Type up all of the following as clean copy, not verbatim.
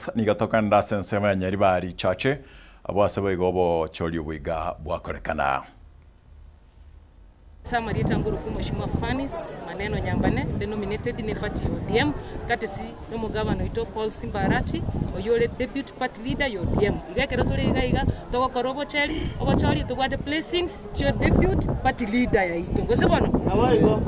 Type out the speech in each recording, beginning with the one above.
North nigo tokoenda ase ensemo ya Nyaribari Chache, abwo ase boigo obochori oboiga bwakorekana. Ase amarieta ngorokwa Mweshimiwa Fannis Maneno Nyambane, nde nominated ne party ya ODM, courtesy na omogabana oito Paul Simba Arati, oyio ore deputy party leader ya ODM. Iga ekero tore iga iga, togokora obocheri, obochori tobwate blessings chia deputy party leader yaito, gose bono?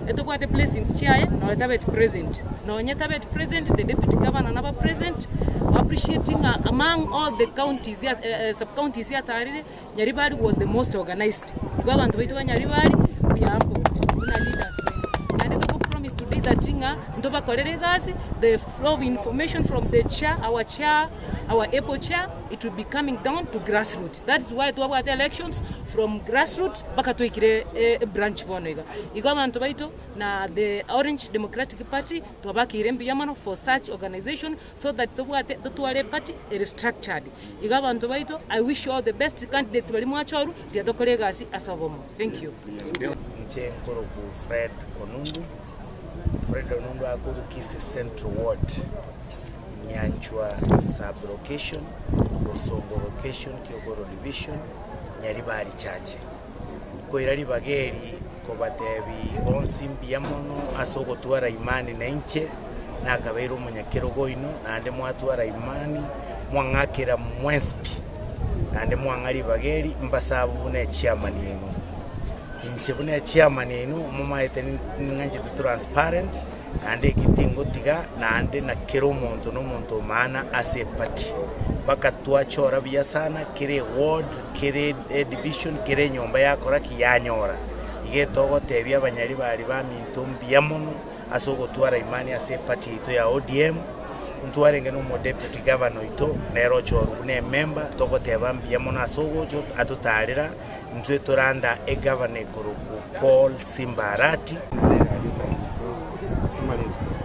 Etobwate blessings chiaye nonya tabeti present, nonye tabeti present, the deputy governor naba present, appreciating ng'a among all the counties ya sub counties yatarire, Nyaribari was the most organized. Igo abanto baito ba Nyaribari we are humbled buna leaders baito. Naende togo promise today that ng'a ntobakorere egasi, the flow of information from the chair, our chair, our able chair, it will be coming down to grassroot. That is why twabwate elections from grassroot mpaka toikire ebranch bono iga. Igo abanto baito na the Orange Democratic Party twabakeire mbuya mono for such organization so that tobwate totware eparty ere structured. Igo abanto baito I wish you all the best candidates baria mwachorwa tiga tokore egasi ase obomo. Thank you. Inche nkorokwa Fred Onundu, Fred Onundu akorwa Kisii Central Ward, Nyanchwa sub location, Bosongo location, Kiogoro division, Nyaribari Chache. Nkoira ribaga eri kobatebi bonsi mbuya mono ase ogotwara imani nainche, nakabeire omonyakerogo oino, naende mwatwara imani, mwang'akera mwensi pi, naende mwang'a ribaga eri, mbasabe buna echairman yaino. Inche buna echairman yaino, momaete ning'anchete transparent, Naende eki tingotiga naende na kera omonto nomonto o maana ase eparty. Mpaka twachora buya sana kera eward, kera edivision, kera enyomba yakora ki? Yanyora. Iga etogotebia abanyaribari baminto mbuya mono ase ogotwara imani ase eparty yaito ya ODM, ntwarenge na omodeputy governor oito nere ochorwa buna emember, togoteba mbuya mono ase ogocha atotarera, intwe toranda egavana ekorokwa Paul Simba Arati.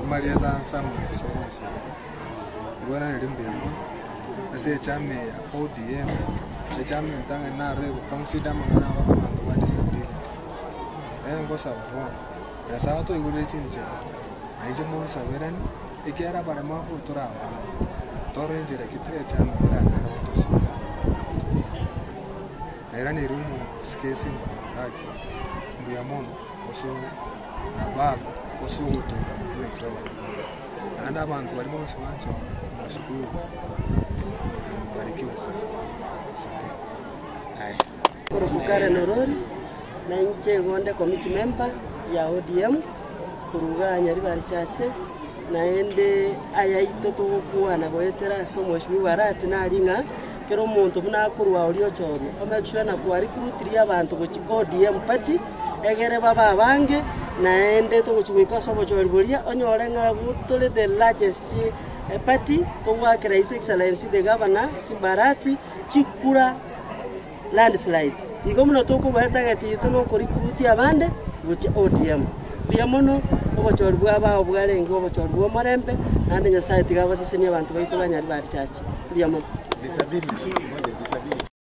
Amarieta a Samuel Osoro Osoro, ngweraneri mbuya mono ase echama eye ya ODM, echama entang'ani naro egoconsider amang'ana abo abanto ba disability. Ee ngosaba bono, Nyasaye atoigorere chinchera, na inche monsaberanie, ekiagera abaremafu tore abana, torore enchera ki echama eye eranyare gotosira na gotokonya. Nairaneirie omosike Simba Arati mbuya mono ase na baba ase ogotoigwa buna intwe abarwani. Naende abanto baria bonsi banchora nashukuru na mubarikiwe sana. Asanteni. Korwa Karen Orori, na inche igo nde committee member ya ODM korwa igaa Nyaribari Church, naende ayaito togokwana goetera ase omweshimiwa Arati nari ng'a kera omonto buna akorwa oria ochorwa, o make sure na kwa recruitirie abanto gochia ODM party, egere babe abange, naende togochia goika ase obochori boria, onyore ng'a abwo tore the largest party, togoakera His Excellency the Governor Simba Arati chikura landslide. Igo buna tokobua etarget yaito na okorecruitia abande gochia ODM. Mbuya mono obochori bwabao bwarenge obochori bwa omorembe, naende Nyasaye tiga abasesenie abanto baito ba Nyaribari Church. Mbuya mono. Disability.